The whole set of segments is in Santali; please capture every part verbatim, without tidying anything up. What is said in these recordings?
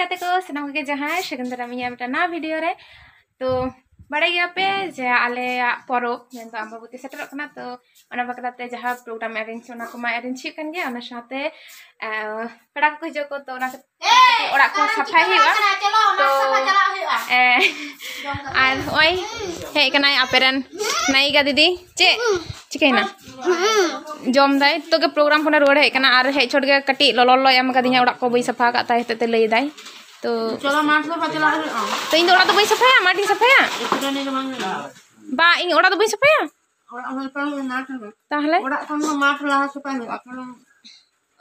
ᱜᱟᱛᱮ ᱠᱚ ᱥᱟᱱᱟᱢ ᱠᱚᱜᱮ ᱡᱚᱦᱟᱨ, ᱥᱟᱹᱜᱩᱱ ᱫᱟᱨᱟᱢ ᱤᱧᱟᱹᱜ ᱢᱤᱫᱴᱟᱝ ᱱᱟᱣᱟ ᱵᱷᱤᱰᱤᱭᱳ ᱨᱮ᱾ ᱛᱚ ᱵᱟᱲᱟᱭ ᱜᱮᱭᱟᱯᱮ ᱡᱮ ᱟᱞᱮᱭᱟᱜ ᱯᱚᱨᱚᱵᱽ ᱢᱮᱱᱫᱚ ᱟᱢᱵᱟᱵᱚᱛᱤ ᱥᱮᱴᱮᱨᱚᱜ ᱠᱟᱱᱟ, ᱛᱚ ᱚᱱᱟ ᱵᱟᱠᱷᱨᱟ ᱛᱮ ᱡᱟᱦᱟᱸ ᱯᱨᱳᱜᱨᱟᱢ ᱮᱨᱮᱧᱡᱽ ᱚᱱᱟ ᱠᱚᱢᱟ ᱮᱨᱮᱧᱡᱽ ᱦᱩᱭᱩᱜ ᱠᱟᱱ ᱜᱮᱭᱟ, ᱚᱱᱟ ᱥᱟᱶᱛᱮ ᱟᱨ ᱯᱮᱲᱟ ᱠᱚᱠᱚ ᱦᱤᱡᱩᱜ ᱟᱠᱚ, ᱛᱚ ᱚᱱᱟ ᱠᱷᱟᱹᱛᱤᱨ ᱠᱟᱹᱴᱤᱡ ᱚᱲᱟᱜ ᱠᱚ ᱥᱟᱯᱷᱟᱭ ᱦᱩᱭᱩᱜᱼᱟ᱾ ᱛᱚ ᱟᱨ ᱱᱚᱜᱼᱚᱭ ᱦᱮᱡ ᱠᱟᱱᱟᱭ ᱟᱯᱮᱨᱮᱱ ᱱᱟᱭᱤᱠᱟ ᱫᱤᱫᱤ᱾ ᱪᱮᱫ ᱪᱤᱠᱟᱹᱭᱮᱱᱟ? ᱡᱚᱢ ᱫᱟᱭ᱾ ᱛᱚ ᱜᱮ ᱯᱨᱳᱜᱨᱟᱢ ᱠᱷᱚᱱᱮ ᱨᱩᱣᱟᱹᱲ ᱦᱮᱡ ᱠᱟᱱᱟ ᱟᱨ ᱦᱮᱡ ᱪᱷᱚᱴ ᱜᱮ ᱠᱟᱹᱴᱤᱡ ᱞᱚᱞᱚ ᱞᱚᱞᱚᱭ ᱮᱢ ᱠᱟᱫᱤᱧᱟ, ᱚᱲᱟᱜ ᱠᱚ ᱵᱟᱹᱧ ᱥᱟᱯᱷᱟ ᱟᱠᱟᱫ ᱛᱟᱭ ᱦᱚᱛᱮᱡ ᱛᱮ ᱞᱟᱹᱭ ᱫᱟᱭ᱾ ᱛᱚ ᱪᱚᱞᱚ ᱢᱟᱴᱷ ᱥᱟᱯᱷᱟ ᱪᱟᱞᱟᱜ ᱦᱩᱭᱩᱜᱼᱟ᱾ ᱛᱚ ᱤᱧ ᱫᱚ ᱚᱲᱟᱜ ᱫᱚ ᱵᱟᱹᱧ ᱥᱟᱯᱷᱟᱭᱟ, ᱢᱟᱴᱷ ᱤᱧ ᱥᱟᱯᱷᱟᱭᱟ᱾ ᱮᱠᱴᱩ ᱫᱚ ᱵᱟᱝ ᱦᱩᱭᱩᱜᱼᱟ᱾ ᱵᱟ, ᱤᱧ ᱚᱲᱟᱜ ᱫᱚ ᱵᱟᱹᱧ ᱥᱟᱯᱷᱟᱭᱟ᱾ ᱚᱲᱟᱜ ᱦᱚᱸ ᱥᱟᱯᱷᱟ ᱦᱩᱭᱩᱜᱼᱟ, ᱢᱟᱴᱷ ᱦᱚᱸ᱾ ᱛᱟᱦᱞᱮ? ᱚᱲᱟᱜ ᱠᱷᱚᱱ ᱫᱚ ᱢᱟᱴᱷ ᱞᱟᱦᱟ ᱥᱟᱯᱷᱟ ᱦᱩᱭᱩᱜᱼᱟ, ᱠᱟᱨᱚᱱ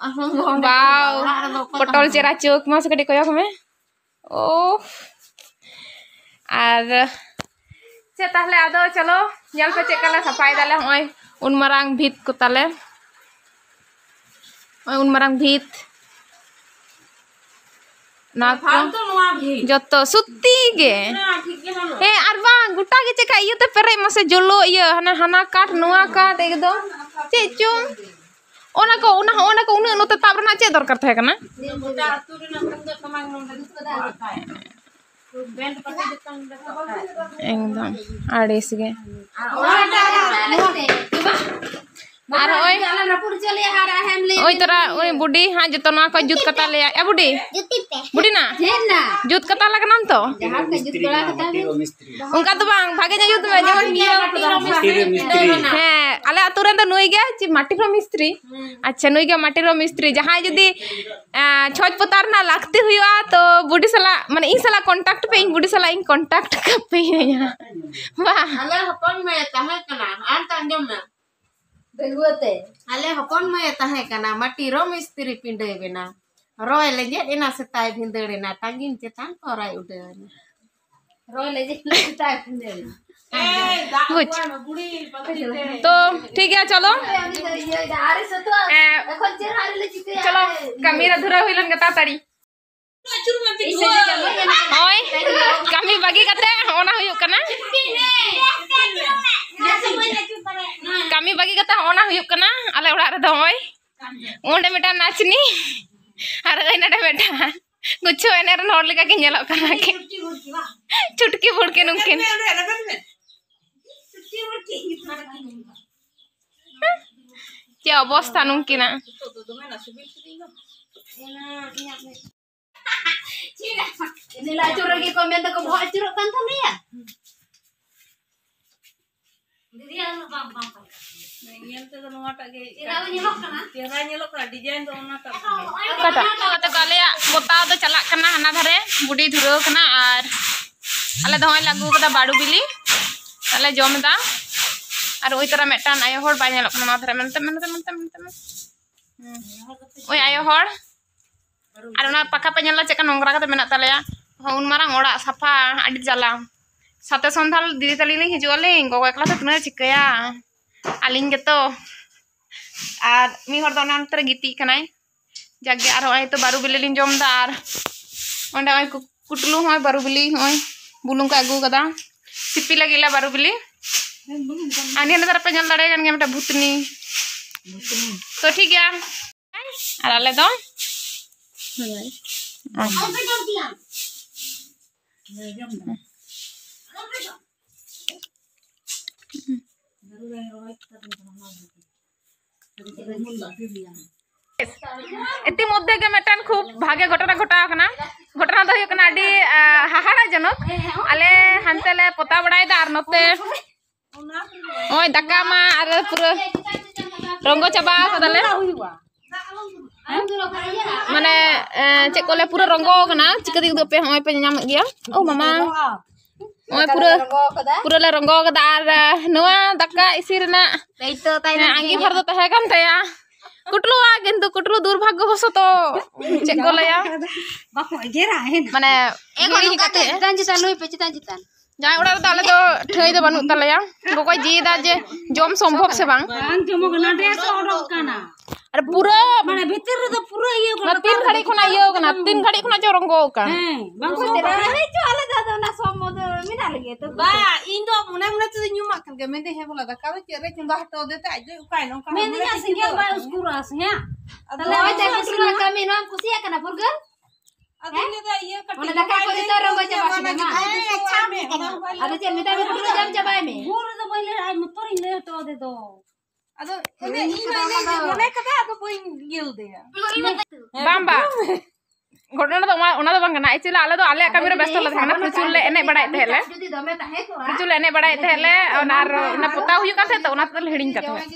ᱟᱥᱚᱞ ᱫᱚ ᱚᱸᱰᱮ ᱵᱟᱣ, ᱚᱲᱟᱜ ᱨᱮᱫᱚ ᱚᱠᱚᱭ ᱯᱚᱴᱚᱞ ᱛᱟᱦᱮᱱᱟ? ᱪᱮᱨᱟ ᱪᱳᱠ, ᱢᱟᱥᱮ ᱠᱟᱹᱴᱤᱡ ᱠᱚᱭᱚᱜ ᱢᱮ᱾ ᱳ, ᱟᱨ ᱪᱮᱫ ᱛᱟᱦᱞᱮ ᱟᱫᱚ ᱪᱚᱞᱚ ᱧᱮᱞ ᱯᱮ ᱪᱮᱫ ᱞᱮᱠᱟ ᱞᱮ ᱥᱟᱯᱷᱟᱭ ᱫᱟᱞᱮ᱾ ᱦᱚᱸᱜᱼᱚᱭ ᱩᱱ ᱢᱟᱨᱟᱝ ᱵᱷᱤᱛ ᱠᱚ ᱛᱟᱞᱮ, ᱦᱚᱸᱜᱼᱚᱭ ᱩᱱ ᱢᱟᱨᱟᱝ ᱵᱷᱤᱛ᱾ ᱱᱚᱣᱟ ᱠᱚ ᱯᱷᱟᱞᱛᱩ ᱱᱚᱣᱟ ᱵᱷᱤᱛ᱾ ᱡᱚᱛᱚ ᱥᱩᱛᱤ ᱜᱮ᱾ ᱦᱮᱸ, ᱴᱷᱤᱠ ᱜᱮ ᱵᱟᱹᱱᱩᱜᱼᱟ᱾ ᱦᱮᱸ, ᱟᱨ ᱵᱟᱝ, ᱜᱚᱴᱟ ᱜᱮ ᱪᱮᱫ ᱞᱮᱠᱟ ᱤᱭᱟᱹᱛᱮ ᱯᱮᱨᱮᱡ ᱢᱟᱥᱮ, ᱡᱚᱞᱚ ᱤᱭᱟᱹ, ᱦᱟᱱᱟ, ᱦᱟᱱᱟ ᱠᱟᱴ, ᱱᱚᱣᱟ ᱠᱟᱴ, ᱮᱠᱫᱚᱢ ᱪᱮᱫ ᱪᱚᱝ᱾ ᱚᱱᱟ ᱠᱚ, ᱚᱱᱟ, ᱚᱱᱟ ᱠᱚ ᱩᱱᱟᱹᱜ ᱱᱚᱛᱮ ᱛᱟᱵ ᱨᱮᱱᱟᱜ ᱪᱮᱫ ᱫᱚᱨᱠᱟᱨ ᱛᱟᱦᱮᱸ ᱠᱟᱱᱟ? ᱜᱚᱴᱟ ᱟᱹᱛᱩ ᱨᱮᱱᱟᱜ ᱛᱩᱢᱫᱟᱹᱜ ᱴᱟᱢᱟᱠ ᱱᱚᱰᱮ ᱫᱚᱠᱚ ᱫᱚᱦᱚ ᱠᱟᱜ ᱠᱷᱟᱡ᱾ ᱵᱮᱱᱰ ᱯᱟᱨᱴᱤ ᱡᱚᱛᱚ ᱱᱚᱰᱮ ᱠᱚ ᱟᱠᱷᱲᱟᱭᱮᱫ ᱠᱚᱣᱟ᱾ ᱮᱠᱫᱚᱢ ᱟᱹᱲᱤᱥ ᱜᱮ᱾ ᱟᱨ ᱚᱱᱟᱴᱟᱜ ᱟᱨ ᱱᱚᱜᱼᱚᱭ ᱟᱞᱮ ᱨᱟᱹᱯᱩᱫ ᱦᱚᱪᱚ ᱞᱮᱭᱟ ᱟᱨ ᱟᱦᱮᱢ ᱞᱟᱹᱭᱟ ᱳᱭ ᱛᱚᱨᱟ, ᱳᱭ ᱵᱩᱰᱤ ᱦᱟᱸᱜ ᱡᱚᱛᱚ ᱱᱚᱣᱟ ᱠᱚ ᱡᱩᱛ ᱠᱟᱛᱟ ᱞᱮᱭᱟ᱾ ᱮ ᱵᱩᱰᱤ, ᱡᱩᱛᱤ ᱯᱮ᱾ ᱵᱩᱰᱤ ᱱᱟ, ᱦᱮᱸ ᱱᱟ᱾ ᱡᱩᱛ ᱠᱟᱛᱟ ᱞᱮ ᱠᱟᱱᱟᱢ ᱛᱚ? ᱡᱟᱦᱟᱸ ᱯᱮ ᱡᱩᱛ ᱵᱟᱲᱟ ᱠᱟᱛᱟ ᱞᱮ᱾ ᱚᱱᱠᱟ ᱫᱚ ᱵᱟᱝ, ᱵᱷᱟᱜᱮ ᱧᱚᱜ ᱡᱩᱛ ᱢᱮ, ᱡᱮᱢᱚᱱ ᱢᱟᱹᱴᱤ ᱨᱚ ᱢᱤᱥᱛᱨᱤ᱾ ᱦᱮᱸ, ᱟᱞᱮ ᱟᱹᱛᱩ ᱨᱮᱱ ᱫᱚ ᱱᱩᱭ ᱜᱮ ᱪᱮᱫ ᱢᱟᱹᱴᱤ ᱨᱚ ᱢᱤᱥᱛᱨᱤ᱾ ᱦᱩᱸ᱾ ᱟᱪᱪᱷᱟ, ᱱᱩᱭ ᱜᱮ ᱢᱟᱹᱴᱤ ᱨᱚ ᱢᱤᱥᱛᱨᱤ᱾ ᱡᱟᱦᱟᱸᱭ ᱡᱩᱫᱤ, ᱮᱸ, ᱪᱷᱚᱪ ᱯᱚᱛᱟᱣ ᱨᱮᱱᱟᱜ ᱞᱟᱹᱠᱛᱤ ᱦᱩᱭᱩᱜᱼᱟ, ᱛᱚ ᱵᱩᱰᱤ ᱥᱟᱞᱟᱜ, ᱢᱟᱱᱮ, ᱤᱧ ᱥᱟᱞᱟᱜ ᱠᱚᱱᱴᱟᱠᱴ ᱯᱮ, ᱤᱧ ᱵᱩᱰᱤ ᱥᱟᱞᱟᱜ ᱤᱧ ᱠᱚᱱᱴᱟᱠᱴ ᱠᱟᱯᱮᱭᱟᱹᱧ᱾ ᱵᱟ᱾ ᱟᱞᱮ ᱦᱚᱯᱚᱱ ᱢᱟᱹᱭ ᱮ ᱛᱟᱦᱮᱸ ᱠᱟᱱᱟ, ᱟᱨ ᱛᱚ ᱟᱸᱡᱚᱢ ᱢᱮ᱾ ᱰᱟᱺᱜᱩᱣᱟᱹ ᱛᱮ᱾ ᱟᱞᱮ ᱦᱚᱯᱚᱱ ᱢᱟᱹᱭ ᱮ ᱛᱟᱦᱮᱸ ᱠᱟᱱᱟ, ᱢᱟᱹᱴᱤ ᱨᱚ ᱢᱤᱥᱛᱨᱤ ᱯᱤᱸᱰᱟᱹᱭ ᱵᱮᱱᱟᱣ᱾ ᱨᱚᱭ ᱞᱮᱸᱡᱮᱫ ᱮᱱᱟ, ᱥᱮᱛᱟᱭ ᱵᱷᱤᱸᱫᱟᱹᱲ ᱮᱱᱟ, ᱴᱟᱺᱜᱤᱱ ᱪᱮᱛᱟᱱ ᱛᱚᱨᱟᱭ ᱩᱰᱟᱹᱣ ᱮᱱᱟ᱾ ᱨᱚᱭ ᱞᱮᱸᱡᱮᱫ ᱮᱱᱟ, ᱥᱮᱛᱟᱭ ᱵᱷᱤᱸᱫᱟᱹᱲ ᱮᱱᱟ᱾ ᱵᱩᱡᱽ᱾ ᱛᱚ, ᱴᱷᱤᱠ ᱜᱮᱭᱟ, ᱪᱚᱞᱚ᱾ ᱮ, ᱪᱚᱞᱚ, ᱠᱟᱹᱢᱤ ᱨᱮ ᱫᱷᱩᱨᱟᱹᱣ ᱦᱩᱭ ᱞᱮᱱ ᱜᱮ ᱛᱟᱲᱟᱛᱟᱲᱤ᱾ ᱦᱳᱭ, ᱠᱟᱹᱢᱤ ᱵᱟᱹᱜᱤ ᱠᱟᱛᱮ ᱚᱱᱟ ᱦᱩᱭᱩᱜ ᱠᱟᱱᱟ᱾ ᱠᱟᱹᱢᱤ ᱵᱟᱹᱜᱤ ᱠᱟᱛᱮ ᱚᱱᱟ ᱦᱩᱭᱩᱜ ᱠᱟᱱᱟ ᱟᱞᱮ ᱚᱲᱟᱜ ᱨᱮᱫᱚ᱾ ᱦᱳᱭ, ᱚᱸᱰᱮ ᱢᱤᱫᱴᱟᱝ ᱱᱟᱪᱱᱤ ᱟᱨ ᱳᱭ ᱱᱚᱰᱮ ᱢᱤᱫᱴᱟᱝ᱾ ᱜᱩᱪᱷᱟᱹᱣ ᱮᱱᱮᱡ ᱨᱮᱱ ᱦᱚᱲ ᱞᱮᱠᱟ ᱠᱤᱱ ᱧᱮᱞᱚᱜ ᱠᱟᱱᱟ ᱠᱤᱱ᱾ ᱪᱩᱴᱠᱤ ᱵᱷᱩᱲᱠᱤ ᱱᱩᱝᱠᱤᱱ᱾ ᱪᱮᱫ ᱚᱵᱚᱥᱛᱷᱟ ᱱᱩᱝᱠᱤᱱᱟᱜ᱾ ᱤᱱᱟᱹ ᱟᱹᱪᱩᱨ ᱨᱮᱜᱮ ᱠᱚ ᱢᱮᱱ ᱫᱟᱠᱚ ᱵᱚᱦᱚᱜ ᱟᱹᱪᱩᱨᱚᱜ ᱠᱟᱱ ᱛᱟᱞᱮᱭᱟ᱾ ᱧᱮᱞ ᱛᱮᱫᱚ ᱱᱚᱣᱟᱴᱟᱜ ᱜᱮ ᱪᱮᱦᱨᱟ ᱧᱮᱞᱚᱜ ᱠᱟᱱᱟ᱾ ᱪᱮᱦᱨᱟ ᱧᱮᱞᱚᱜ ᱠᱟᱱᱟ, design ᱫᱚ ᱚᱱᱟᱴᱟᱜ ᱜᱮ᱾ ᱚᱠᱟᱴᱟᱜ? ᱠᱟᱛᱮ ᱠᱚ ᱟᱞᱮᱭᱟᱜ ᱯᱚᱛᱟᱣ ᱫᱚ ᱪᱟᱞᱟᱜ ᱠᱟᱱᱟ, ᱦᱟᱱᱟ ᱫᱷᱟᱨᱮ ᱵᱩᱰᱤ ᱫᱷᱩᱨᱟᱹᱣ ᱠᱟᱱᱟ᱾ ᱟᱨ ᱟᱞᱮ ᱫᱚ ᱦᱚᱸᱜᱼᱚᱭ ᱞᱮ ᱟᱹᱜᱩ ᱠᱟᱫᱟ ᱵᱟᱹᱨᱩ ᱵᱤᱞᱤ, ᱟᱞᱮ ᱡᱚᱢ ᱮᱫᱟ᱾ ᱟᱨ ᱳᱭ ᱛᱚᱨᱟ ᱢᱤᱫᱴᱟᱝ ᱟᱭᱳ ᱦᱚᱲ ᱵᱟᱭ ᱧᱮᱞᱚᱜ ᱠᱟᱱᱟ ᱱᱚᱣᱟ ᱫᱷᱟᱨᱮ᱾ ᱢᱮᱱᱛᱮ, ᱢᱮᱱᱛᱮ, ᱢᱮᱱᱛᱮ, ᱢᱮᱱᱛᱮ, ᱢᱮᱱᱛᱮ᱾ ᱦᱩᱸ᱾ ᱳᱭ ᱟᱭᱳ ᱦᱚᱲ᱾ ᱟᱨ ᱚᱱᱟ ᱯᱟᱠᱟ ᱯᱮ ᱧᱮᱞ ᱫᱟ ᱪᱮᱫ ᱞᱮᱠᱟ ᱱᱚᱝᱨᱟ ᱠᱟᱛᱮ ᱢᱮᱱᱟᱜ ᱛᱟᱞᱮᱭᱟ? ᱦᱚᱸ, ᱩᱱ ᱢᱟᱨᱟᱝ ᱚᱲᱟᱜ ᱥᱟᱯᱷᱟ, ᱟᱹᱰᱤ ᱡᱟᱞᱟ᱾ ᱥᱟᱛᱮ ᱥᱚᱱᱫᱷᱟᱞ ᱫᱤᱫᱤ ᱛᱟᱹᱞᱤᱧ ᱞᱤᱧ ᱦᱤᱡᱩᱜ ᱟᱹᱞᱤᱧ, ᱜᱚᱜᱚ ᱮᱠᱞᱟ ᱛᱮ ᱛᱤᱱᱟᱹᱜ ᱮ ᱪᱤᱠᱟᱹᱭᱟ? ᱟᱹᱞᱤᱧ ᱜᱮᱛᱚ᱾ ᱟᱨ ᱢᱤᱫ ᱦᱚᱲ ᱫᱚ ᱚᱱᱮ ᱚᱱᱛᱮ ᱨᱮ ᱜᱤᱛᱤᱡ ᱠᱟᱱᱟᱭ᱾ ᱡᱟᱠᱜᱮ, ᱟᱨ ᱦᱚᱸᱜᱼᱚᱭ ᱛᱚ ᱵᱟᱹᱨᱩ ᱵᱤᱞᱤ ᱞᱤᱧ ᱡᱚᱢ ᱫᱟ, ᱟᱨ ᱚᱸᱰᱮ ᱦᱚᱸᱜᱼᱚᱭ ᱠᱩ-, ᱠᱩᱴᱞᱩ ᱦᱚᱸᱜᱼᱚᱭ ᱵᱟᱹᱨᱩ ᱵᱤᱞᱤ, ᱦᱚᱸᱜᱼᱚᱭ ᱵᱩᱞᱩᱝ ᱠᱚ ᱟᱹᱜᱩ ᱠᱟᱫᱟ, ᱥᱤᱯᱤ ᱞᱟᱹᱜᱤᱫ ᱞᱮ ᱵᱟᱹᱨᱩ ᱵᱤᱞᱤ᱾ ᱟᱨ ᱱᱤᱭᱟᱹ ᱫᱷᱟᱨᱮ ᱯᱮ ᱧᱮᱞ ᱫᱟᱲᱮᱭᱟᱜ ᱠᱟᱱ ᱜᱮᱭᱟ ᱢᱤᱫᱴᱮᱱ ᱵᱷᱩᱛᱱᱤ᱾ ᱛᱚ ᱴᱷᱤᱠ ᱜᱮᱭᱟ, ᱟᱨ ᱟᱞᱮ ᱫᱚ ᱤᱛᱤ ᱢᱚᱫᱽᱫᱷᱮ ᱜᱮ ᱢᱤᱫᱴᱟᱝ ᱠᱷᱩᱵ ᱵᱷᱟᱜᱮ ᱜᱷᱚᱴᱚᱱᱟ ᱜᱷᱚᱴᱟᱣ ᱠᱟᱱᱟ᱾ ᱜᱷᱚᱴᱚᱱᱟ ᱫᱚ ᱦᱩᱭᱩᱜ ᱠᱟᱱᱟ ᱟᱹᱰᱤ, ᱟ, ᱦᱟᱦᱟᱲᱟᱡᱚᱱᱚᱠ᱾ ᱟᱞᱮ ᱦᱟᱱᱛᱮ ᱞᱮ ᱯᱚᱛᱟᱣ ᱵᱟᱲᱟᱭᱮᱫᱟ ᱟᱨ ᱱᱚᱛᱮ ᱱᱚᱜᱼᱚᱭ ᱫᱟᱠᱟ ᱢᱟ ᱟᱨ ᱯᱩᱨᱟᱹ ᱨᱚᱸᱜᱚ ᱪᱟᱵᱟ ᱠᱟᱫᱟᱞᱮ᱾ ᱢᱟᱱᱮ, ᱮ, ᱪᱮᱫ ᱠᱚ ᱞᱟᱹᱭᱟ, ᱯᱩᱨᱟᱹ ᱨᱚᱸᱜᱚ ᱠᱟᱱᱟ᱾ ᱪᱤᱠᱟᱹᱛᱮ ᱩᱫᱩᱜ ᱟᱯᱮ? ᱦᱚᱸᱜᱼᱚᱭ ᱯᱮ ᱧᱟᱢᱮᱫ ᱜᱮᱭᱟ᱾ ᱳ ᱢᱟᱢᱟ, ᱱᱚᱜᱼᱚᱭ ᱯᱩᱨᱟᱹ, ᱯᱩᱨᱟᱹ ᱞᱮ ᱨᱚᱸᱜᱚ ᱠᱟᱫᱟ᱾ ᱟᱨ, ᱮ, ᱱᱚᱣᱟ ᱫᱟᱠᱟ ᱤᱥᱤᱱ ᱨᱮᱱᱟᱜ, ᱮ, ᱟᱸᱜᱤᱵᱷᱟᱨ ᱫᱚ ᱛᱟᱦᱮᱸ ᱠᱟᱱ ᱛᱟᱭᱟ ᱠᱩᱴᱞᱩᱣᱟᱜ, ᱠᱤᱱᱛᱩ ᱠᱩᱴᱞᱩ ᱫᱩᱨᱵᱷᱟᱜᱽᱜᱚ ᱵᱚᱥᱚᱛᱚ, ᱪᱮᱫ ᱠᱚ ᱞᱟᱹᱭᱟ, ᱵᱟᱠᱚ ᱮᱜᱮᱨᱟ, ᱦᱮᱸ᱾ ᱢᱟᱱᱮ, ᱮ, ᱦᱤᱲᱤᱧ ᱠᱟᱛᱮ᱾ ᱪᱮᱛᱟᱱ ᱪᱮᱛᱟᱱ ᱱᱩᱭ ᱯᱮ, ᱪᱮᱛᱟᱱ ᱪᱮᱛᱟᱱ᱾ ᱡᱟᱦᱟᱸᱭ ᱚᱲᱟᱜ ᱨᱮᱫᱚ ᱟᱞᱮ ᱫᱚ ᱴᱷᱟᱹᱭ ᱫᱚ ᱵᱟᱹᱱᱩᱜ ᱛᱟᱞᱮᱭᱟ᱾ ᱜᱚᱜᱚᱭ ᱡᱤᱭᱮᱫᱟ ᱡᱮ ᱡᱚᱢ ᱥᱚᱢᱵᱷᱚᱵ ᱥᱮ ᱵᱟᱝ᱾ ᱵᱟᱝ ᱡᱚᱢᱚᱜ ᱠᱟᱱᱟ, dress ᱦᱚᱸ ᱚᱰᱚᱠ ᱠᱟᱱᱟ᱾ ᱟᱨ ᱯᱩᱨᱟᱹ ᱢᱟᱱᱮ ᱵᱷᱤᱛᱤᱨ ᱨᱮᱫᱚ ᱯᱩᱨᱟᱹ ᱤᱭᱟᱹ ᱠᱟᱱᱟ, ᱛᱤᱱ ᱜᱷᱟᱹᱲᱤᱡ ᱠᱷᱚᱱᱟᱜ ᱤᱭᱟᱹ ᱠᱟᱱᱟ, ᱛᱤᱱ ᱜᱷᱟᱹᱲᱤᱡ ᱠᱷᱚᱱᱟᱜ ᱪᱚ ᱨᱚᱸᱜᱚ ᱠᱟᱱ᱾ ᱦᱮᱸ, ᱵᱟᱝ ᱥᱚᱢᱵᱷᱚᱵ ᱠᱟᱱᱟ᱾ ᱟᱞᱮ ᱫᱚ ᱚᱱᱟ ᱥᱚᱢᱵᱷᱚᱵ ᱫᱚ ᱢᱮᱱᱟᱜ ᱞᱮᱜᱮᱭᱟ ᱛᱚ᱾ ᱵᱟ, ᱤᱧ ᱫᱚ ᱢᱚᱱᱮ ᱢᱚᱱᱮ ᱛᱮᱫᱚᱧ ᱧᱩᱢᱟᱜ ᱠᱟᱱ ᱜᱮᱭᱟ, ᱢᱮᱱᱫᱟᱹᱧ, "ᱦᱮᱸ ᱵᱚᱞᱟ, ᱫᱟᱠᱟ ᱫᱚ ᱪᱮᱫ ᱨᱮ ᱪᱚᱸᱫᱟ ᱦᱚᱴᱚ ᱟᱫᱮ ᱛᱮ ᱟᱡ ᱫᱚᱭ ᱚᱠᱟᱭᱮᱱᱟ?" ᱚᱱᱠᱟ ᱢᱮᱱᱫᱟᱹᱧ, ᱢᱚᱱᱮ ᱛᱮ ᱥᱮᱸᱜᱮᱞ ᱪᱤᱱᱛᱟᱹ ᱵᱟᱭ ᱩᱥᱠᱩᱨᱟ ᱥᱮ ᱦᱮᱸ? ᱟᱫᱚ ᱛᱟᱦᱞᱮ ᱦᱚᱭ ᱛᱮ ᱦᱚᱭ ᱠᱩᱴᱩᱨ ᱛᱮ ᱠᱟᱹᱢᱤ, ᱱᱚᱣᱟᱢ ᱠᱩᱥᱤᱭᱟᱜ ᱠᱟᱱᱟ ᱯᱷᱩᱨᱜᱟᱹᱞ? ᱟᱫᱚ ᱚᱱᱟ ᱫᱟᱠᱟ ᱠᱚ ᱡᱚᱛᱚ ᱨᱚᱸᱜᱚ ᱪᱟᱵᱟ ᱠᱮᱫᱟ, ᱢᱟ᱾ ᱟᱫᱚ ᱪᱮᱫ ᱢᱮᱛᱟᱭ ᱢᱮ, ᱯᱩᱨᱟᱹ ᱡᱚᱢ ᱪᱟᱵᱟᱭ ᱢᱮ᱾ ᱵᱷᱳᱨ ᱨᱮᱫᱚ ᱵᱟᱹᱧ ᱞᱟᱹᱭ ᱫᱟᱲᱮᱭᱟᱜᱼᱟ, ᱢᱚᱛᱚᱨᱤᱧ ᱞᱟᱹᱭ ᱦᱚᱴᱚ ᱟᱫᱮ ᱫᱚ᱾ ᱟᱫᱚ ᱚᱱᱮ ᱤᱧ ᱢᱟ ᱤᱧ ᱢᱚᱱᱮ ᱠᱟᱫᱟ, ᱟᱫᱚ ᱵᱟᱹᱧ ᱤᱭᱟᱹ ᱞᱮᱫᱮᱭᱟ᱾ ᱵᱟᱝ, ᱵᱟᱝ᱾ ᱜᱷᱚᱴᱚᱱᱟ ᱫᱚ ᱚᱱᱟ, ᱚᱱᱟ ᱫᱚ ᱵᱟᱝ ᱠᱟᱱᱟ᱾ Actually, ᱟᱞᱮ ᱫᱚ ᱟᱞᱮᱭᱟᱜ ᱠᱟᱹᱢᱤ ᱨᱮ ᱵᱮᱥᱛᱚ ᱞᱮ ᱛᱟᱦᱮᱸ ᱠᱟᱱᱟ᱾ ᱯᱨᱚᱪᱩᱨ ᱞᱮ ᱮᱱᱮᱡ ᱵᱟᱲᱟᱭᱮᱫ ᱛᱟᱦᱮᱸᱫ ᱞᱮ᱾ ᱯᱨᱚᱪᱩᱨ ᱞᱮ ᱮᱱᱮᱡ ᱵᱟᱲᱟᱭᱮᱫ ᱛᱟᱦᱮᱸᱫ ᱞᱮ᱾ ᱚᱱᱟ ᱟᱨ ᱚᱱᱟ ᱯᱚᱛᱟᱣ ᱦᱩᱭᱩᱜ ᱠᱟᱱ ᱛᱟᱦᱮᱸᱫ ᱛᱚ, ᱚᱱᱟ ᱛᱮᱞᱮ ᱦᱤᱲᱤᱧ ᱠᱟᱫ ᱛᱟᱦᱮᱸᱫ᱾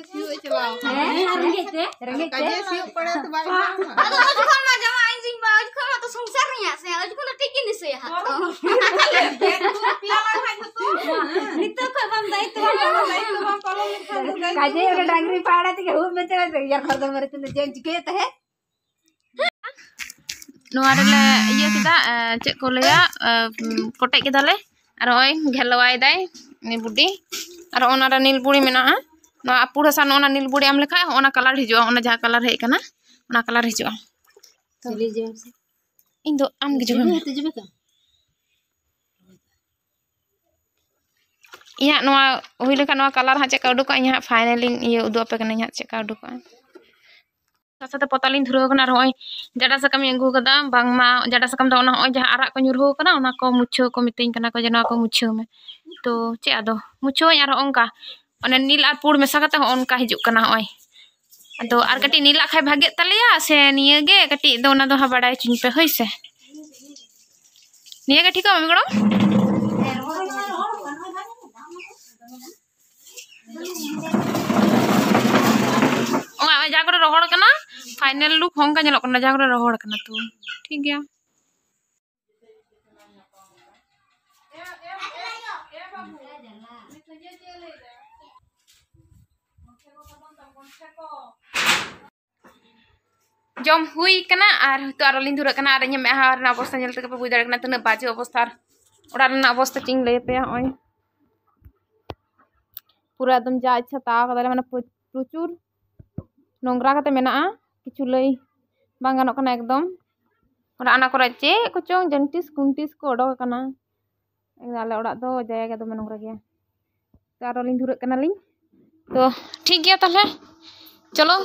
ᱦᱮᱸ, ᱟᱨ ᱨᱮᱸᱜᱮᱡ ᱛᱮ? ᱨᱮᱸᱜᱮᱡ ᱛᱮ? ᱟᱫᱚ ᱩᱱ ᱡᱚᱠᱷᱚᱱ ᱢᱟ ᱡᱟᱶᱟᱭ ᱤᱧ ᱡᱤᱧ ᱵᱟ, ᱩᱱ ᱡᱚᱠᱷᱚᱱ ᱢᱟ ᱛᱚ ᱥᱚᱝᱥᱟᱨ ᱨᱮᱭᱟᱜ ᱥᱮ, ᱩᱱ ᱡᱚᱠᱷᱚᱱ ᱫᱚ ᱴᱷᱤᱠ ᱜᱮ ᱫᱤᱥᱟᱹᱭᱟ ᱦᱟᱸᱜ ᱛᱚ᱾ ᱱᱤᱛᱚᱜ ᱠᱷᱚᱱ ᱵᱟᱢ ᱫᱟᱭᱤᱛᱛᱚ ᱵᱟᱢ ᱯᱟᱞᱚᱱ ᱞᱮᱠᱷᱟᱱ ᱫᱚ ᱫᱟᱭᱤᱛᱛᱚ ᱠᱟᱡᱮ ᱚᱱᱟ ᱰᱟᱝᱨᱤ ᱯᱟᱦᱟᱲᱟ ᱛᱮᱜᱮ ᱦᱩᱭᱩᱜ ᱢᱮᱱᱛᱮ ᱩᱭᱦᱟᱹᱨ ᱠᱷᱚᱨ ᱫᱚ ᱢᱟᱨᱮ ᱛᱮ ᱪᱮᱫ ᱮᱢ ᱪᱤᱠᱟᱹᱭᱮᱫ ᱛᱟᱦᱮᱸᱫ? ᱱᱚᱣᱟ ᱨᱮᱞᱮ ᱤᱭᱟᱹ ᱠᱮᱫᱟ, ᱮ, ᱪᱮᱫ ᱠᱚ ᱞᱟᱹᱭᱟ, ᱮ, ᱠᱚᱴᱮᱡ ᱠᱮᱫᱟᱞᱮ᱾ ᱟᱨ ᱱᱚᱜᱼᱚᱭ ᱜᱷᱮᱞᱣᱟᱭ ᱫᱟᱭ ᱩᱱᱤ ᱵᱩᱰᱤ᱾ ᱟᱨ ᱚᱱᱟ ᱨᱮ ᱱᱤᱞ ᱵᱩᱲᱤ ᱢᱮᱱᱟᱜᱼᱟ᱾ ᱱᱚᱣᱟ ᱟᱯᱩᱲ ᱦᱟᱥᱟ ᱱᱚᱜᱼᱚ ᱱᱟ ᱱᱤᱞ ᱵᱩᱲᱤ ᱮᱢ ᱞᱮᱠᱷᱟᱡ ᱦᱚᱸᱜᱼᱚ ᱱᱟ colour ᱦᱤᱡᱩᱜᱼᱟ, ᱚᱱᱟ ᱡᱟᱦᱟᱸ colour ᱦᱮᱡ ᱟᱠᱟᱱᱟ, ᱚᱱᱟ colour ᱦᱤᱡᱩᱜᱼᱟ᱾ ᱛᱚ, ᱪᱤᱞᱤ ᱡᱚᱢ ᱥᱮ? ᱤᱧ ᱫᱚ ᱟᱢ ᱜᱮ ᱡᱚᱢ ᱢᱮ᱾ ᱡᱚᱢᱮ ᱛᱚ, ᱡᱚᱢᱮ ᱛᱚ᱾ ᱤᱧᱟᱹᱜ ᱱᱚᱣᱟ ᱦᱩᱭ ᱞᱮᱠᱷᱟᱱ ᱱᱚᱣᱟ colour ᱦᱟᱸᱜ ᱪᱮᱫ ᱞᱮᱠᱟ ᱩᱰᱩᱠᱚᱜᱼᱟ, ᱤᱧ ᱦᱟᱸᱜ finally ᱤᱧ ᱤᱭᱟᱹ ᱩᱫᱩᱜ ᱟᱯᱮ ᱠᱟᱹᱱᱟᱹᱧ ᱦᱟᱸᱜ ᱪᱮᱫ ᱞᱮᱠᱟ ᱩᱰᱩᱠᱚᱜᱼᱟ᱾ ᱥᱟᱶ ᱥᱟᱶᱛᱮ ᱯᱚᱛᱟᱣ ᱞᱤᱧ ᱫᱷᱩᱨᱟᱹᱣ ᱠᱟᱱᱟ᱾ ᱟᱨ ᱦᱚᱸᱜᱼᱚᱭ ᱡᱟᱰᱟ ᱥᱟᱠᱟᱢ ᱤᱧ ᱟᱹᱜᱩ ᱠᱟᱫᱟ, ᱵᱟᱝᱢᱟ ᱡᱟᱰᱟ ᱥᱟᱠᱟᱢ ᱫᱚ ᱚᱱᱟ ᱦᱚᱸᱜᱼᱚᱭ ᱡᱟᱦᱟᱸ ᱟᱨᱟᱜ ᱠᱚ ᱧᱩᱨᱦᱩ ᱠᱟᱱᱟ, ᱚᱱᱟ ᱠᱚ ᱢᱩᱪᱷᱟᱹᱣ ᱠᱚ ᱢᱤᱛᱟᱹᱧ ᱠᱟᱱᱟ ᱠᱚ ᱡᱮ ᱱᱚᱣᱟ ᱠᱚ ᱢᱩᱪᱷᱟᱹᱣ ᱢᱮ᱾ ᱛᱚ ᱪᱮᱫ ᱟᱫᱚ ᱢᱩᱪᱷᱟᱹᱣ ᱟᱹᱧ ᱟᱨ ᱦᱚᱸᱜᱼᱚ ᱱᱚᱝᱠᱟ ᱚᱱᱮ ᱱᱤᱞ ᱟᱨ ᱯᱩᱲ ᱢᱮᱥᱟ ᱠᱟᱛᱮ ᱦᱚᱸᱜᱼᱚ ᱱᱚᱝᱠᱟ ᱦᱤᱡᱩᱜ ᱠᱟᱱᱟ ᱦᱚᱸᱜᱼᱚᱭ᱾ ᱟᱫᱚ ᱟᱨ ᱠᱟᱹᱴᱤᱡ ᱱᱤᱞᱟᱜ ᱠᱷᱟᱡ ᱵᱷᱟᱜᱮᱜ ᱛᱟᱞᱮᱭᱟ ᱥᱮ ᱱᱤᱭᱟᱹ ᱜᱮ ᱠᱟᱹᱴᱤᱡ ᱫᱚ, ᱚᱱᱟ ᱫᱚ ᱦᱟᱸᱜ ᱵᱟᱲᱟᱭ ᱦᱚᱪᱚᱧ ᱯᱮ, ᱦᱳᱭ ᱥᱮ᱾ ᱱᱤᱭᱟᱹ ᱜᱮ ᱴᱷᱤᱠᱟ, ᱢᱟᱢᱤ ᱜᱚᱲᱚᱢ? ᱚᱱᱟ ᱡᱟᱦᱟᱸ ᱠᱚᱨᱮ ᱨᱚᱦᱚᱲ ᱠᱟᱱᱟ, final look ᱦᱚᱸ ᱚᱱᱠᱟ ᱧᱮᱞᱚᱜ ᱠᱟᱱᱟ, ᱡᱟᱦᱟᱸ ᱠᱚᱨᱮ ᱨᱚᱦᱚᱲ ᱠᱟᱱᱟ᱾ ᱛᱚ ᱴᱷᱤᱠ ᱜᱮᱭᱟ᱾ ᱡᱚᱢ ᱦᱩᱭ ᱠᱟᱱᱟ ᱟᱨ ᱱᱤᱛᱚᱜ ᱟᱨᱚ ᱞᱤᱧ ᱫᱷᱩᱨᱟᱹᱜ ᱠᱟᱱᱟ᱾ ᱟᱨ ᱤᱧᱟᱹᱜ ᱢᱮᱫᱦᱟ ᱨᱮᱱᱟᱜ ᱚᱵᱚᱥᱛᱟ ᱧᱮᱞ ᱛᱮᱜᱮ ᱯᱮ ᱵᱩᱡᱽ ᱫᱟᱲᱮᱭᱟᱜ ᱠᱟᱱᱟ ᱛᱤᱱᱟᱹᱜ ᱵᱟᱡᱮ ᱚᱵᱚᱥᱛᱟ᱾ ᱟᱨ ᱚᱲᱟᱜ ᱨᱮᱱᱟᱜ ᱚᱵᱚᱥᱛᱟ ᱪᱮᱫ ᱤᱧ ᱞᱟᱹᱭ ᱟᱯᱮᱭᱟ, ᱱᱚᱜᱼᱚᱭ ᱯᱩᱨᱟᱹ ᱮᱠᱫᱚᱢ ᱡᱟ ᱤᱪᱪᱷᱟ ᱛᱟ ᱠᱟᱫᱟᱞᱮ, ᱢᱟᱱᱮ ᱯᱨᱚ-, ᱯᱨᱚᱪᱩᱨ ᱱᱚᱝᱨᱟ ᱠᱟᱛᱮ ᱢᱮᱱᱟᱜᱼᱟ, ᱠᱤᱪᱷᱩ ᱞᱟᱹᱭ ᱵᱟᱝ ᱜᱟᱱᱚᱜ ᱠᱟᱱᱟ ᱮᱠᱫᱚᱢ᱾ ᱚᱲᱟᱜ ᱚᱱᱟ ᱠᱚᱨᱮ ᱪᱮᱫ ᱠᱚᱪᱚᱝ ᱡᱮᱱᱴᱤᱥ ᱠᱩᱱᱴᱤᱥ ᱠᱚ ᱚᱰᱚᱠ ᱟᱠᱟᱱᱟ᱾ ᱮᱠᱫᱚᱢ ᱟᱞᱮ ᱚᱲᱟᱜ ᱫᱚ ᱡᱟᱭᱜᱟ ᱫᱚᱢᱮ ᱱᱚᱝᱨᱟ ᱜᱮᱭᱟ᱾ ᱛᱚ ᱟᱨᱚ ᱞᱤᱧ ᱫᱷᱩᱨᱟᱹᱜ ᱠᱟᱱᱟᱞᱤᱧ᱾ ᱛᱚ ᱴᱷᱤᱠ ᱜᱮᱭᱟ ᱛᱟᱦᱚᱞᱮ, ᱪᱚᱞᱚ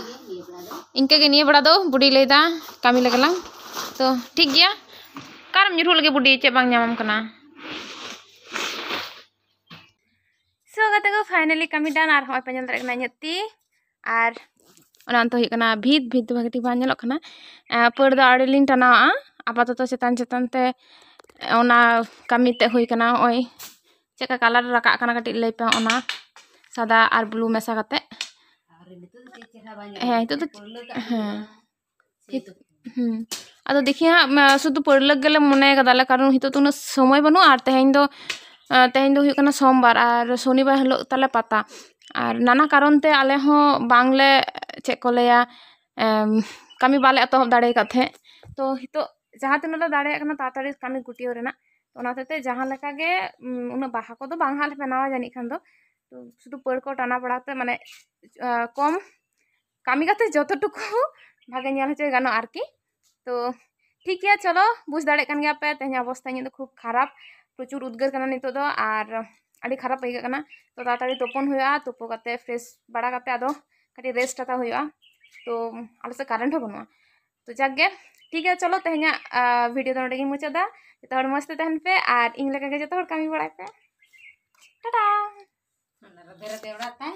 ᱤᱱᱠᱟᱹ ᱜᱮ ᱱᱤᱭᱟᱹ ᱵᱮᱲᱟ ᱫᱚ ᱵᱩᱰᱤ ᱞᱟᱹᱭᱫᱟ ᱠᱟᱹᱢᱤ ᱞᱮᱜᱮ ᱞᱟᱝ᱾ ᱛᱚ ᱴᱷᱤᱠ ᱜᱮᱭᱟ, ᱚᱠᱟᱨᱮᱢ ᱧᱩᱨᱦᱩᱜ ᱞᱟᱹᱜᱤᱫ ᱵᱩᱰᱤ? ᱪᱮᱫ ᱵᱟᱝ ᱧᱟᱢᱟᱢ ᱠᱟᱱᱟ? So ᱜᱟᱛᱮ ᱠᱚ, finally ᱠᱟᱹᱢᱤ done᱾ ᱟᱨ ᱦᱚᱸᱜᱼᱚᱭ ᱯᱮ ᱧᱮᱞ ᱫᱟᱲᱮᱭᱟᱜ ᱠᱟᱱᱟ ᱤᱧᱟᱹᱜ ᱛᱤ, ᱟᱨ ᱚᱱᱟ ᱚᱱᱛᱮ ᱦᱩᱭᱩᱜ ᱠᱟᱱᱟ ᱵᱷᱤᱛ᱾ ᱵᱷᱤᱛ ᱫᱚ ᱵᱷᱟᱜᱮ ᱴᱷᱤᱠ ᱵᱟᱝ ᱧᱮᱞᱚᱜ ᱠᱟᱱᱟ᱾ ᱟᱨ ᱯᱟᱹᱲ ᱫᱚ ᱟᱹᱣᱨᱤ ᱞᱤᱧ ᱴᱟᱱᱟᱣᱟᱜᱼᱟ ᱟᱯᱟᱛᱚᱛᱚ᱾ ᱪᱮᱛᱟᱱ ᱪᱮᱛᱟᱱ ᱛᱮ ᱚᱱᱟ ᱠᱟᱹᱢᱤ ᱛᱮ ᱦᱩᱭ ᱠᱟᱱᱟ᱾ ᱦᱚᱸᱜᱼᱚᱭ ᱪᱮᱫᱠᱟ colour ᱨᱟᱠᱟᱵ ᱠᱟᱱᱟ ᱠᱟᱹᱴᱤᱡ ᱞᱟᱹᱭ ᱯᱮ, ᱚᱱᱟ ᱥᱟᱫᱟ ᱟᱨ blue ᱢᱮᱥᱟ ᱠᱟᱛᱮ᱾ ᱦᱮᱸ, ᱱᱤᱛᱚᱜ ᱫᱚ ᱦᱮᱸ᱾ ᱦᱩᱸ᱾ ᱟᱫᱚ ᱫᱮᱠᱷᱤ ᱦᱟᱸᱜ, ᱢᱟ, ᱥᱩᱫᱷᱩ ᱯᱟᱹᱲᱞᱟᱹᱠ ᱜᱮᱞᱮ ᱢᱚᱱᱮ ᱠᱟᱫᱟ ᱞᱮ, ᱠᱟᱨᱚᱱ ᱱᱤᱛᱚᱜ ᱫᱚ ᱩᱱᱟᱹᱜ ᱥᱚᱢᱚᱭ ᱵᱟᱹᱱᱩᱜᱼᱟ᱾ ᱟᱨ ᱛᱮᱦᱮᱧ ᱫᱚ, ᱟᱸ, ᱛᱮᱦᱮᱧ ᱫᱚ ᱦᱩᱭᱩᱜ ᱠᱟᱱᱟ ᱥᱳᱢᱵᱟᱨ, ᱟᱨ ᱥᱚᱱᱤᱵᱟᱨ ᱦᱤᱞᱳᱜ ᱛᱟᱞᱮ ᱯᱟᱛᱟ᱾ ᱟᱨ ᱱᱟᱱᱟ ᱠᱟᱨᱚᱱ ᱛᱮ ᱟᱞᱮ ᱦᱚᱸ ᱵᱟᱝᱞᱮ, ᱪᱮᱫ ᱠᱚ ᱞᱟᱹᱭᱟ, ᱮᱢ, ᱠᱟᱹᱢᱤ ᱵᱟᱞᱮ ᱮᱛᱚᱦᱚᱵ ᱫᱟᱲᱮ ᱟᱠᱟᱫ ᱛᱟᱦᱮᱸᱫ᱾ ᱛᱚ ᱱᱤᱛᱚᱜ ᱡᱟᱦᱟᱸ ᱛᱤᱱᱟᱹᱜ ᱞᱮ ᱫᱟᱲᱮᱭᱟᱜ ᱠᱟᱱᱟ ᱛᱟᱲᱟᱛᱟᱲᱤ ᱠᱟᱹᱢᱤ ᱜᱩᱴᱭᱟᱹᱣ ᱨᱮᱱᱟᱜ᱾ ᱚᱱᱟ ᱦᱚᱛᱮᱡ ᱛᱮ ᱡᱟᱦᱟᱸ ᱞᱮᱠᱟ ᱜᱮ, ᱩᱢ, ᱩᱱᱟᱹᱜ ᱵᱟᱦᱟ ᱠᱚᱫᱚ ᱵᱟᱝ ᱦᱟᱸᱜ ᱞᱮ ᱵᱮᱱᱟᱣᱟ ᱡᱟᱹᱱᱤᱡ ᱠᱷᱟᱱ ᱫᱚ᱾ ᱛᱚ ᱥᱩᱫᱷᱩ ᱯᱟᱹᱲ ᱠᱚ ᱴᱟᱱᱟ ᱵᱟᱲᱟ ᱠᱟᱛᱮ, ᱢᱟᱱᱮ, ᱟᱸ, ᱠᱚᱢ ᱠᱟᱹᱢᱤ ᱠᱟᱛᱮ ᱡᱚᱛᱚᱴᱩᱠᱩ ᱵᱷᱟᱜᱮ ᱧᱮᱞ ᱦᱚᱪᱚ ᱜᱟᱱᱚᱜᱼᱟ ᱟᱨᱠᱤ᱾ ᱛᱚ ᱴᱷᱤᱠ ᱜᱮᱭᱟ, ᱪᱚᱞᱚ, ᱵᱩᱡᱽ ᱫᱟᱲᱮᱭᱟᱜ ᱠᱟᱱ ᱜᱮᱭᱟ ᱯᱮ ᱛᱮᱦᱮᱧ ᱚᱵᱚᱥᱛᱟ ᱤᱧᱟᱹᱜ ᱫᱚ ᱠᱷᱩᱵ ᱠᱷᱟᱨᱟᱯ, ᱯᱨᱚᱪᱩᱨ ᱩᱫᱽᱜᱟᱹᱨ ᱠᱟᱱᱟ ᱱᱤᱛᱚᱜ ᱫᱚ, ᱟᱨ ᱟᱹᱰᱤ ᱠᱷᱟᱨᱟᱯ ᱟᱹᱭᱠᱟᱹᱜ ᱠᱟᱱᱟ᱾ ᱛᱚ ᱛᱟᱲᱟᱛᱟᱲᱤ ᱛᱩᱯᱩᱱ ᱦᱩᱭᱩᱜᱼᱟ, ᱛᱩᱯᱩ ᱠᱟᱛᱮ fresh ᱵᱟᱲᱟ ᱠᱟᱛᱮ ᱟᱫᱚ ᱠᱟᱹᱴᱤᱡ rest ᱦᱟᱛᱟᱣ ᱦᱩᱭᱩᱜᱼᱟ᱾ ᱛᱚ ᱟᱞᱮ ᱥᱮᱫ current ᱦᱚᱸ ᱵᱟᱹᱱᱩᱜᱼᱟ᱾ ᱛᱚ ᱡᱟᱠ ᱜᱮ, ᱴᱷᱤᱠ ᱜᱮᱭᱟ, ᱪᱚᱞᱚ ᱛᱮᱦᱮᱧᱟᱜ, ᱟᱸ, video ᱫᱚ ᱱᱚᱸᱰᱮ ᱜᱤᱧ ᱢᱩᱪᱟᱹᱫᱟ᱾ ᱡᱚᱛᱚ ᱦᱚᱲ ᱢᱚᱡᱽ ᱛᱮ ᱛᱟᱦᱮᱱ ᱯᱮ ᱟᱨ ᱤᱧ ᱞᱮᱠᱟ ᱜᱮ ᱡᱚᱛᱚ ᱦᱚᱲ ᱠᱟᱹᱢᱤ ᱵᱟᱲᱟᱭ ᱯᱮ᱾ ᱴᱟᱴᱟ᱾ ᱚᱱᱟ ᱨᱮᱫᱮ ᱨᱮᱫᱮ ᱚᱲᱟᱜ ᱛᱟᱭ᱾